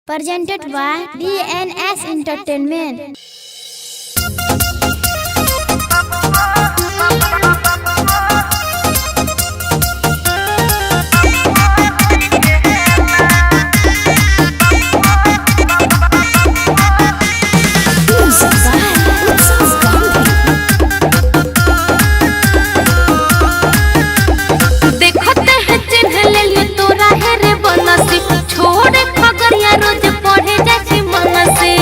Presented by DNS Entertainment. Music by Utsav Gandhi. देखत है चिन्ह लेलियो तोरा हे रे बनसी, छोड़ खगड़िया रोज पढ़े जाइ छी मनसी।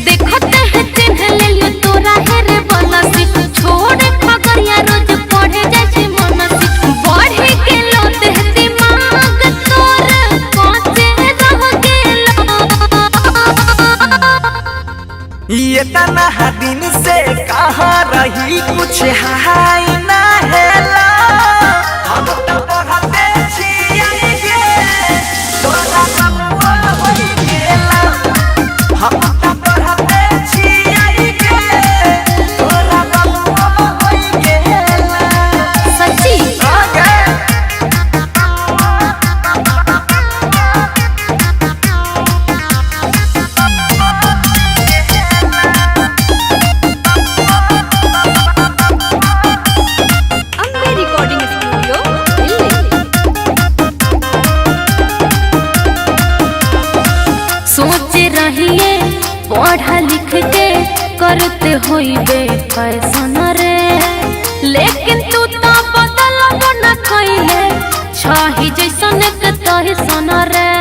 देखत है चिन्ह लेलियो तोरा हे रे बनसी, छोड़ खगड़िया रोज पढ़े जाइ छी मनसी। बढ़े गेलो देह दिमाग तोर कांचे रह गेलो। ये तना दिन से कहाँ रही कुछ हाय ना हेला। हम तो पढ़ते छियै गे, तोरा बबुआ होई गेला। हम तो पढ़ते छियै गे, तोरा बबुआ होई गेला। सच्ची आ गे। Ambe recording studio Delhi. सोच रहिए पढ़ लिख के करते होइबे फैशन रे, लेकिन तू तो बदलबो न कइले छही जैसन के तही सन रे।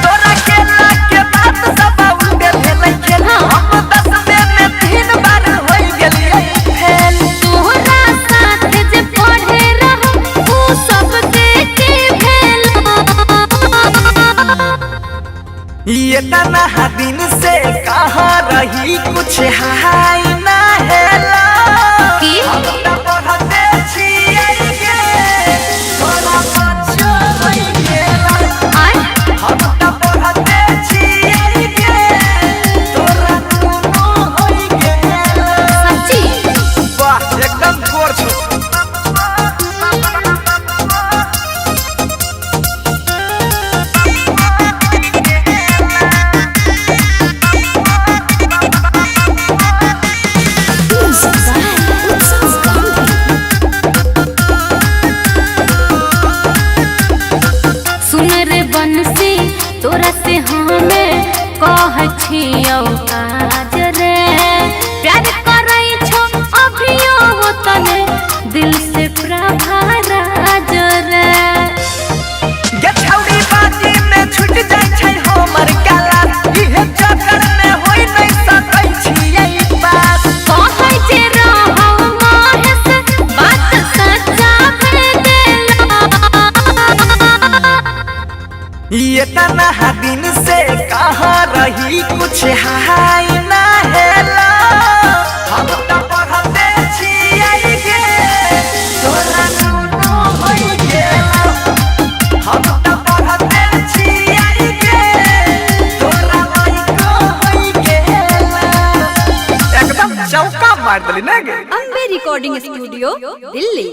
तोरा केला के बात सब उड़े भेलै खेल। हाँ। हम दसमे में तीन बार होई गेलियै फेल। तोहरा साथ जे पढ़े रहो ऊ सब के भेलो। ये तना दिन से कहाँ रही कुछ हाय ना हेला। की? हम तो पढ़ते छियै गे, तोरा बच्चा होई गेला। आय हम तो पढ़ते छियै गे, तोरा नुनू होई गेला। सच्ची वाह एकदम गोर छौ। Music by Utsav Gandhi. सुन रे बनसी तोरा से हमें कह छियौ काज रे, प्यार करै छौ अभियो हो तने दिल से प्रभाराज रे। गे छौड़ी बाजी में छूट जाइ छै हमर काला, इहे चक्कर में होई नै सकै छियै पास। कहै जे रहौ महेश बात सच्चा भे गेलो। ये तना दिन से कहाँ रही कुछ हाय ना हेला। हम तो पढ़ते छियै गे, तोरा नुनू होई गेला। हम तो पढ़ते छियै गे, तोरा लइको होई गेला। एकदम चौका मार देली ना गे। Ambe recording studio Delhi.